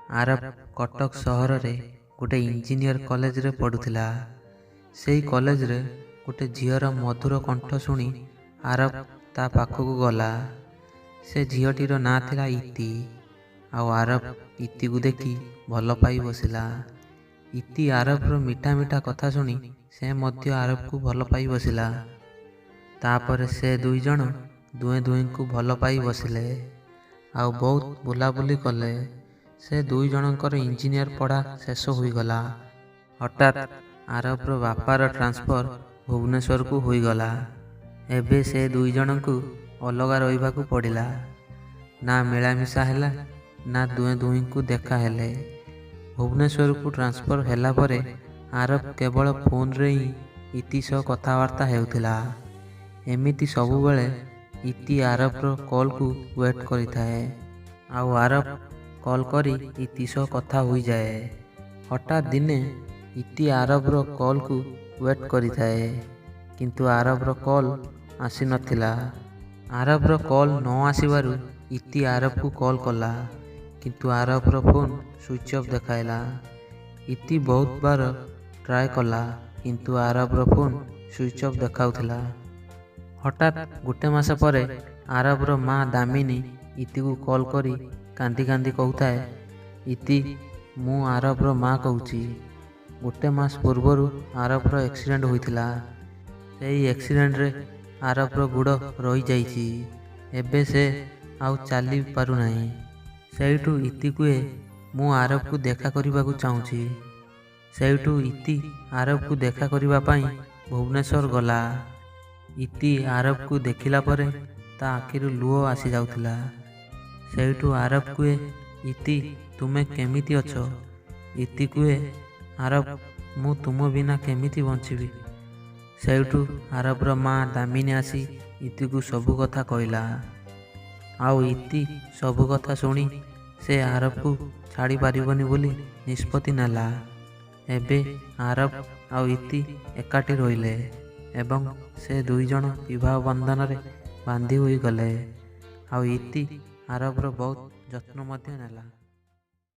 ଆରବ କଟକ ସହରରେ ଗୋଟେ ଇଞ୍ଜିନିୟର କଲେଜରେ ପଢ଼ୁଥିଲା। ସେଇ କଲେଜରେ ଗୋଟେ ଝିଅର ମଧୁର କଣ୍ଠ ଶୁଣି ଆରବ ତା ପାଖକୁ ଗଲା। ସେ ଝିଅଟିର ନାଁ ଥିଲା ଇତି। ଆଉ ଆରବ ଇତିକୁ ଦେଖି ଭଲ ପାଇ ବସିଲା। ଇତି ଆରବର ମିଠା ମିଠା କଥା ଶୁଣି ସେ ମଧ୍ୟ ଆରବକୁ ଭଲ ପାଇ ବସିଲା। ତାପରେ ସେ ଦୁଇଜଣ ଦୁହେଁ ଦୁହିଁଙ୍କୁ ଭଲ ପାଇ ବସିଲେ ଆଉ ବହୁତ ବୁଲାବୁଲି କଲେ। ସେ ଦୁଇ ଜଣଙ୍କର ଇଞ୍ଜିନିୟର ପଢ଼ା ଶେଷ ହୋଇଗଲା। ହଠାତ୍ ଆରବର ବାପାର ଟ୍ରାନ୍ସଫର ଭୁବନେଶ୍ୱରକୁ ହୋଇଗଲା। ଏବେ ସେ ଦୁଇ ଜଣଙ୍କୁ ଅଲଗା ରହିବାକୁ ପଡ଼ିଲା। ନା ମିଳାମିଶା ହେଲା, ନା ଦୁହେଁ ଦୁହିଁଙ୍କୁ ଦେଖା ହେଲେ। ଭୁବନେଶ୍ୱରକୁ ଟ୍ରାନ୍ସଫର ହେଲା ପରେ ଆରବ କେବଳ ଫୋନରେ ହିଁ ଇତି ସହ କଥାବାର୍ତ୍ତା ହେଉଥିଲା। ଏମିତି ସବୁବେଳେ ଇତି ଆରବର କଲ୍କୁ ୱେଟ୍ କରିଥାଏ ଆଉ ଆରବ କଲ୍ କରି ଇତି ସହ କଥା ହୋଇଯାଏ। ହଠାତ୍ ଦିନେ ଇତି ଆରବର କଲ୍କୁ ୱେଟ୍ କରିଥାଏ, କିନ୍ତୁ ଆରବର କଲ୍ ଆସିନଥିଲା। ଆରବର କଲ୍ ନ ଆସିବାରୁ ଇତି ଆରବକୁ କଲ୍ କଲା, କିନ୍ତୁ ଆରବର ଫୋନ୍ ସୁଇଚ୍ ଅଫ୍ ଦେଖାଇଲା। ଇତି ବହୁତ ବାର ଟ୍ରାଏ କଲା, କିନ୍ତୁ ଆରବର ଫୋନ୍ ସୁଇଚ୍ ଅଫ୍ ଦେଖାଉଥିଲା। ହଠାତ୍ ଗୋଟେ ମାସ ପରେ ଆରବର ମା ଦାମିନୀ ଇତିକୁ କଲ୍ କରି କାନ୍ଦି କାନ୍ଦି କହୁଥାଏ, ଇତି, ମୁଁ ଆରବର ମା କହୁଛି। ଗୋଟେ ମାସ ପୂର୍ବରୁ ଆରବର ଆକ୍ସିଡେଣ୍ଟ ହୋଇଥିଲା। ସେଇ ଆକ୍ସିଡେଣ୍ଟରେ ଆରବର ଗୋଡ଼ ରହିଯାଇଛି। ଏବେ ସେ ଆଉ ଚାଲି ପାରୁନାହିଁ। ସେଇଠୁ ଇତି କୁହେ, ମୁଁ ଆରବକୁ ଦେଖା କରିବାକୁ ଚାହୁଁଛି। ସେଇଠୁ ଇତି ଆରବକୁ ଦେଖା କରିବା ପାଇଁ ଭୁବନେଶ୍ୱର ଗଲା। ଇତି ଆରବକୁ ଦେଖିଲା ପରେ ତା ଆଖିରୁ ଲୁହ ଆସିଯାଉଥିଲା। ସେଇଠୁ ଆରବ କୁହେ, ଇତି, ତୁମେ କେମିତି ଅଛ? ଇତି କୁହେ, ଆରବ, ମୁଁ ତୁମ ବିନା କେମିତି ବଞ୍ଚିବି? ସେଇଠୁ ଆରବର ମା ଦାମିନୀ ଆସି ଇତିକୁ ସବୁ କଥା କହିଲା। ଆଉ ଇତି ସବୁ କଥା ଶୁଣି ସେ ଆରବକୁ ଛାଡ଼ି ପାରିବନି ବୋଲି ନିଷ୍ପତ୍ତି ନେଲା। ଏବେ ଆରବ ଆଉ ଇତି ଏକାଠି ରହିଲେ ଏବଂ ସେ ଦୁଇଜଣ ବିବାହ ବନ୍ଧନରେ ବାନ୍ଧି ହୋଇଗଲେ। ଆଉ ଇତି ଆରବର ବହୁତ ଯତ୍ନ ମଧ୍ୟ ନେଲା।